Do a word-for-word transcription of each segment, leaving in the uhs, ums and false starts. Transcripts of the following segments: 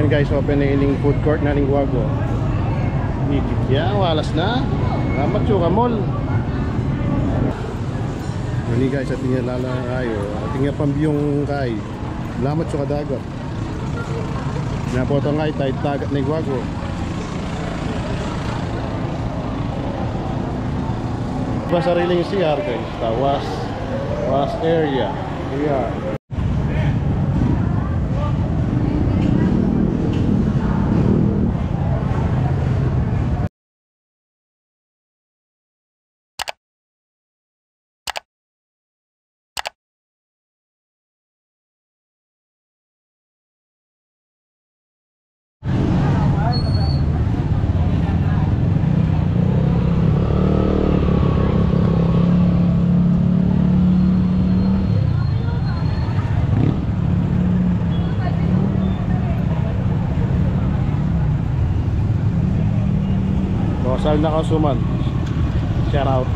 Guys, open na ining food court na ning Guagua. Ikit ya, walas na. Salamat yu ka mall. Ini guys, atin ya lala ayu. Atin ya pambiung kai. Salamat yu ka dagat. Napoto nga itay dagat na ning Guagua. Ba sariling C R guys, ta wash, wash area. Yeah. Rosal na Kasuman. Shout out.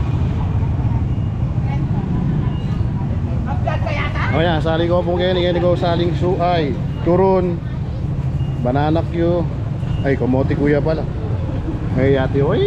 O yan, sali ku pung keni, keni ku saling suay, turon, banana cue. Ay, kamote kuya pala. Ay, ate, oy.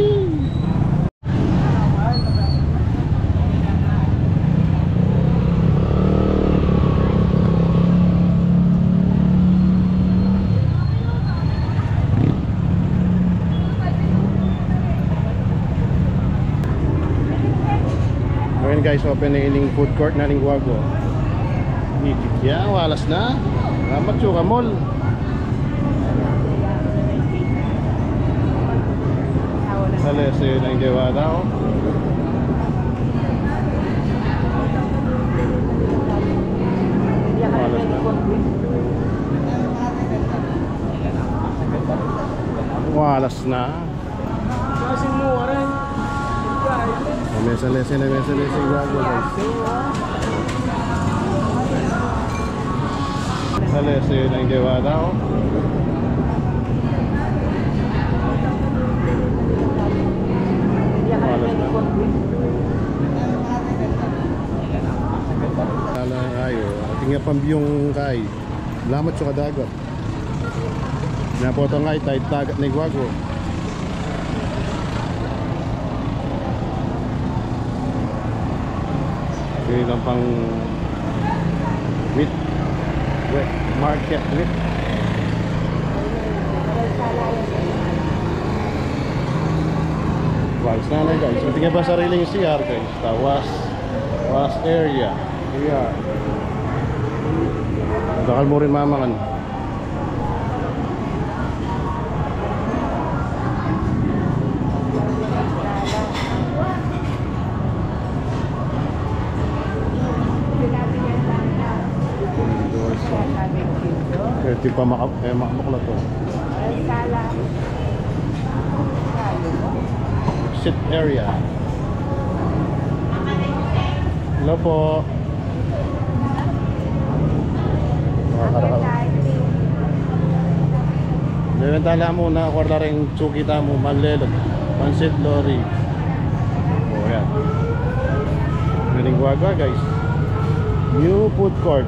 Ngayon guys, open na ining food court na ning Guagua. Ikit ya, walas na. Salamat yu ka mall. Sale, sale na ing gawa tau. Walas na. Walas na. Mesa-mesa na, mesa-mesa ing Guagua, guys. Sale, sale na ing gawa tau. Walas na. Ala, ayu. Atin ya pambiung kai. Salamat yu ka dagat. Napoto nga itay dagat na ning Guagua. Ini lang pang wheat, wet market wheat. Walas na na, guys. Atin ya ba sariling C R, guys? Ta wash, wash area. Iya. Dakal mu rin mamangan. Ito pa maka-, eh, makamukla to. Sit area. Hello po. Mga karakal. Bebenta la muna, kuwarta ring suki tamu, manlelot, pansit, lori. O, yan. Galing Guagua, guys. New food court.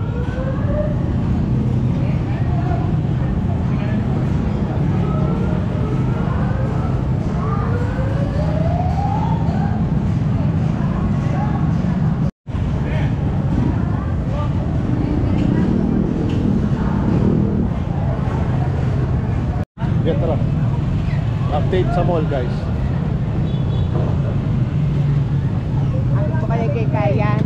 Yan, tara. Update sa mall, guys. Ano po kaya kay Kayan?